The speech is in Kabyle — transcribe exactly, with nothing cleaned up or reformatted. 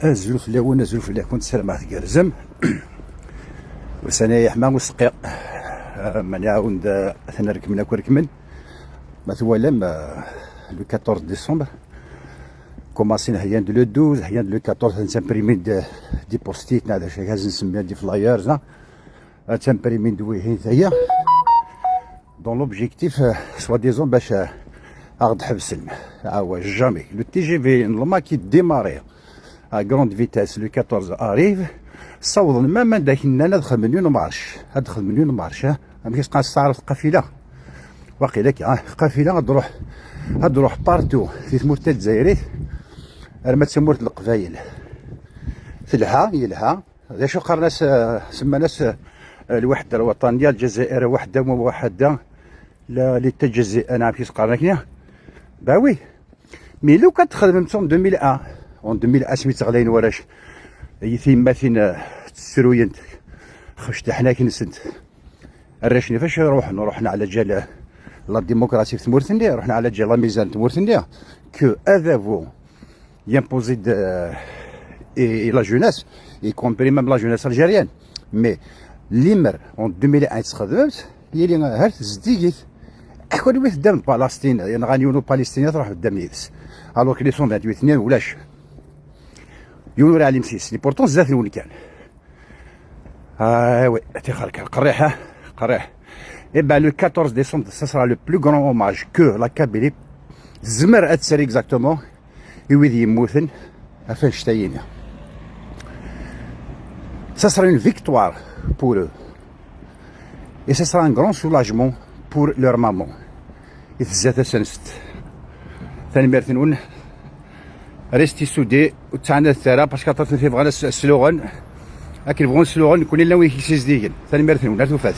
Azul fell-awen, azul fell-akent, ssarameɣ tgerrzem. Ussan-a yeḥma useqqiq. Ah, mani awen-d, ah, atan rekmen akk rekmen. Ma twalam, ah, le quatorze décembre. Commencé heyyan-d le douze, heyyan-d le quatorze, ad ttemprimint-d, ah, des post-it, neɣ d acu akka ad nsemmi, des flyers, ah. Ad ttemprimint-d wihin taya. Dans l'objectif, euh, soi-disant, bac, euh, aɣ-d-ḥebsen. Ah ouais, jamais. Le T G V n l'M A K i démarré à grande vitesse, le quatorze arrive. Ssawḍen même anda k-nnan ad xedmen une marche. Ad xedmen une marche, hein. Amek i s-qqaren s taɛrabt, qafila. Waqila akka, hein. Qafila ad d-truḥ, ad d-truḥ partout di tmurt tazzayrit, arma d tamurt n Leqbayel. Telha, yelha. D acu qqaren-as, euh, semman-as, euh, الوحدة الوطنية، الجزائر وحدة موحدة، لا للتجزئة، نعم، كيف qqaren akkenni. Bah oui. Mais لو كان تخدمت en deux mille un, en deux mille un, asmi ttɣlayen warrac, ay tiyemmatin, euh, ttessruyent, xbec taḥnaki-nsent. Arrac-nni fac ruḥen, ruḥen على جال la démocratie في tmurt-nni, ruḥen على جال la misère n tmurt-nni, que adabu imposé-d, euh, et, et la jeunesse, y compris même la jeunesse algérienne. Mais limer en deux mille un i tesxedmemt, yili har tezdigit. Akken wi teddam d Palestine, yenɣan yiwen u Palestinien, truḥ teddam yid-s. Alors que les cent vingt-huit-nni ulac. Yiwen ur yeɛlim s-yes. Et pourtant, zdat-nwen kan. Ah oui, tixer kan, qerriḥ, hein, qerriḥ. Eh ben, le quatorze décembre, ce sera le plus grand hommage que la Kabylie tezmer ad terr exactement i wid yemmuten ɣef annect-a-yini. Ça sera une victoire pour eux. Et ce sera un grand soulagement pour leur maman. I tezza tasenst. Tanemmirt-nwen. Restez soudés, ur ttɛanadet ara, parce que aṭas n bɣan slogan. Akken bɣun slogan, nekkni llan wid i k-yessizdigen. Tanemmirt-nwen, ar tufat.